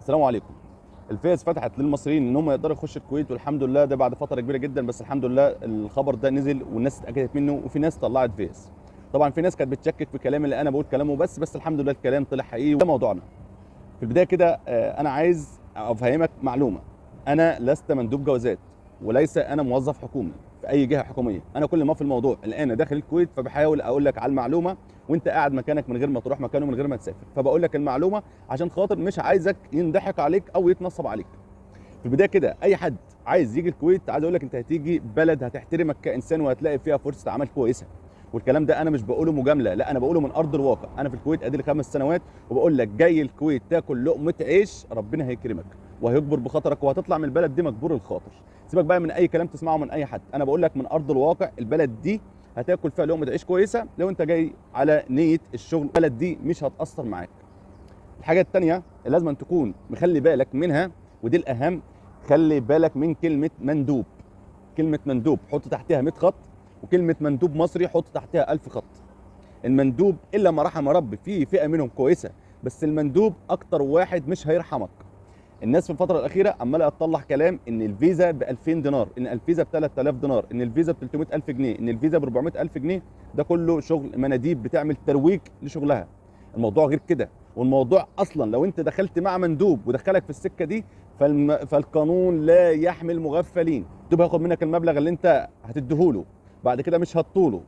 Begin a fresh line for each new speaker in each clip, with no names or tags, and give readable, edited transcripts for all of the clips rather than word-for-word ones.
السلام عليكم. الفيز فتحت للمصريين ان هم يقدروا يخشوا الكويت، والحمد لله ده بعد فترة كبيرة جدا، بس الحمد لله الخبر ده نزل والناس اتاكدت منه، وفي ناس طلعت فيز. طبعا في ناس كانت بتشكك في كلام اللي انا بقول كلامه، بس الحمد لله الكلام طلع حقيقي، وده موضوعنا. في البداية كده انا عايز افهمك معلومة. انا لست مندوب جوازات، وليس انا موظف حكومي في اي جهة حكومية. انا كل ما في الموضوع الان داخل الكويت، فبحاول اقول لك على المعلومة وانت قاعد مكانك من غير ما تروح مكانه، من غير ما تسافر. فبقول لك المعلومة عشان خاطر مش عايزك ينضحك عليك او يتنصب عليك. في البداية كده اي حد عايز يجي الكويت، عايز اقول لك انت هتيجي بلد هتحترمك كانسان، وهتلاقي فيها فرصة عمل كويسة. والكلام ده انا مش بقوله مجاملة، لا انا بقوله من ارض الواقع. انا في الكويت ادي لي 5 سنوات، وبقول لك جاي الكويت تاكل لقمة عيش، ربنا هيكرمك وهيجبر بخاطرك، وهتطلع من البلد دي مجبور الخاطر. سيبك بقى من اي كلام تسمعه من اي حد، انا بقول لك من ارض الواقع البلد دي هتاكل فيها لقمة عيش كويسة لو انت جاي على نيه الشغل. البلد دي مش هتاثر معاك. الحاجة الثانية اللي لازم تكون مخلي بالك منها، ودي الاهم، خلي بالك من كلمة مندوب. كلمة مندوب حط تحتها 100 خط، وكلمه مندوب مصري حط تحتها 1000 خط. المندوب الا ما رحم ربي، في فئة منهم كويسة، بس المندوب اكتر واحد مش هيرحمك. الناس في الفترة الاخيرة عماله تطلع كلام ان الفيزا ب 2000 دينار، ان الفيزا ب 3000 دينار، ان الفيزا ب 300000 جنيه، ان الفيزا ب 400000 جنيه. ده كله شغل مناديب بتعمل ترويج لشغلها. الموضوع غير كده، والموضوع اصلا لو انت دخلت مع مندوب ودخلك في السكة دي فالقانون لا يحمي المغفلين. المندوب هياخد منك المبلغ اللي انت هتديهوله، بعد كده مش هتطوله،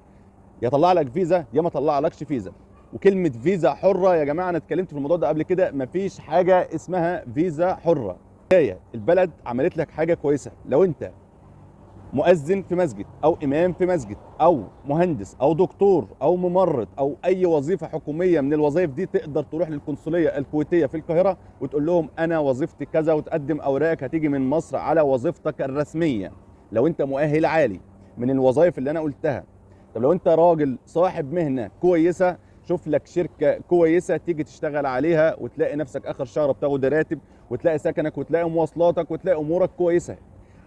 يا طلع لك فيزا يا ما طلع لكش فيزا. وكلمه فيزا حره يا جماعة، انا اتكلمت في الموضوع ده قبل كده، مفيش حاجة اسمها فيزا حره. البلد عملت لك حاجة كويسة، لو انت مؤذن في مسجد او امام في مسجد او مهندس او دكتور او ممرض او اي وظيفة حكومية من الوظائف دي، تقدر تروح للقنصليه الكويتية في القاهرة وتقول لهم انا وظيفتي كذا، وتقدم اوراقك هتيجي من مصر على وظيفتك الرسمية لو انت مؤهل عالي من الوظائف اللي انا قلتها. طب لو انت راجل صاحب مهنة كويسة، شوف لك شركة كويسة تيجي تشتغل عليها، وتلاقي نفسك اخر شهر بتاخد راتب، وتلاقي سكنك وتلاقي مواصلاتك وتلاقي امورك كويسة.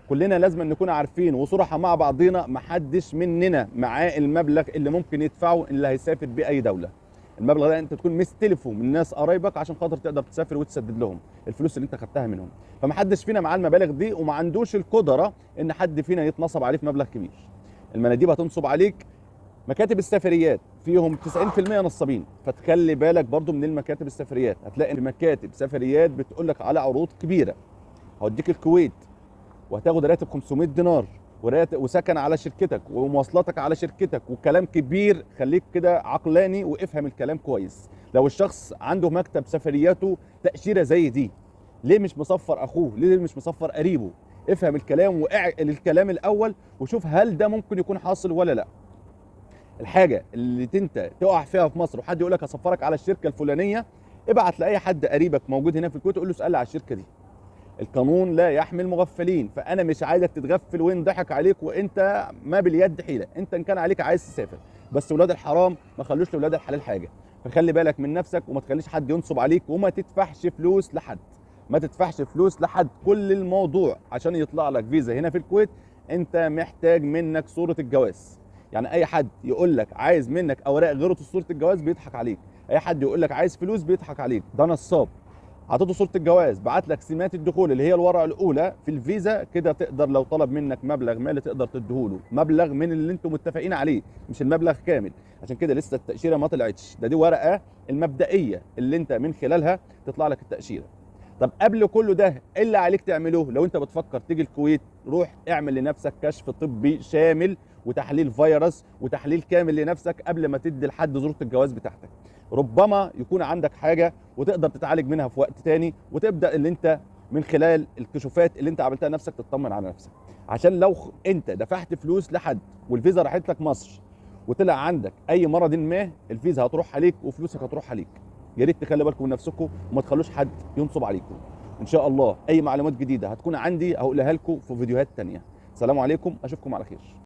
كلنا لازم نكون عارفين وصراحة مع بعضينا، محدش مننا معاه المبلغ اللي ممكن يدفعه اللي هيسافر بيه اي دولة. المبلغ ده انت تكون مستلفه من ناس قرايبك عشان خاطر تقدر تسافر وتسدد لهم الفلوس اللي انت خدتها منهم. فمحدش فينا معاه المبالغ دي، وما عندوش القدرة ان حد فينا يتنصب عليه في مبلغ كبير. المناديب هتنصب عليك، مكاتب السفريات فيهم 90% نصابين، فتخلي بالك برضو من المكاتب السفريات. هتلاقي مكاتب سفريات بتقول لك على عروض كبيرة، هوديك الكويت وهتاخد راتب 500 دينار وراتب وسكن على شركتك ومواصلاتك على شركتك وكلام كبير. خليك كده عقلاني وافهم الكلام كويس. لو الشخص عنده مكتب سفرياته تأشيرة زي دي، ليه مش مصفر اخوه؟ ليه مش مصفر قريبه؟ افهم الكلام واعقل الكلام الاول وشوف هل ده ممكن يكون حاصل ولا لا. الحاجة اللي انت تقع فيها في مصر وحد يقول لك هسفرك على الشركة الفلانية، ابعت لاي حد قريبك موجود هنا في الكويت وقول له اسال على الشركة دي. القانون لا يحمي المغفلين، فانا مش عايزك تتغفل وينضحك عليك وانت ما باليد حيله. انت ان كان عليك عايز تسافر، بس ولاد الحرام ما خلوش لاولاد الحلال حاجة. فخلي بالك من نفسك وما تخليش حد ينصب عليك، وما تدفعش فلوس لحد، ما تدفعش فلوس لحد. كل الموضوع عشان يطلع لك فيزا هنا في الكويت انت محتاج منك صوره الجواز. يعني اي حد يقول لك عايز منك اوراق غير صوره الجواز بيضحك عليك، اي حد يقول لك عايز فلوس بيضحك عليك، ده نصاب. عطيته صوره الجواز، بعت لك سمات الدخول اللي هي الورقة الاولى في الفيزا كده، تقدر لو طلب منك مبلغ مالي تقدر تديهوله، مبلغ من اللي انتم متفقين عليه، مش المبلغ كامل. عشان كده لسه التاشيره ما طلعتش، ده دي ورقة المبدئية اللي انت من خلالها تطلع لك التاشيره. طب قبل كل ده ايه اللي عليك تعمله؟ لو انت بتفكر تيجي الكويت، روح اعمل لنفسك كشف طبي شامل وتحليل فيروس وتحليل كامل لنفسك قبل ما تدي لحد صوره الجواز بتاعتك. ربما يكون عندك حاجة وتقدر تتعالج منها في وقت تاني، وتبدا اللي انت من خلال الكشوفات اللي انت عملتها نفسك تطمن على نفسك. عشان لو انت دفعت فلوس لحد والفيزا راحت لك مصر وطلع عندك اي مرض ما، الفيزا هتروح عليك وفلوسك هتروح عليك. يا ريت تخلي بالكم من نفسكم وما تخلوش حد ينصب عليكم. ان شاء الله اي معلومات جديدة هتكون عندي هقولها لكم في فيديوهات تانية. سلام عليكم، اشوفكم على خير.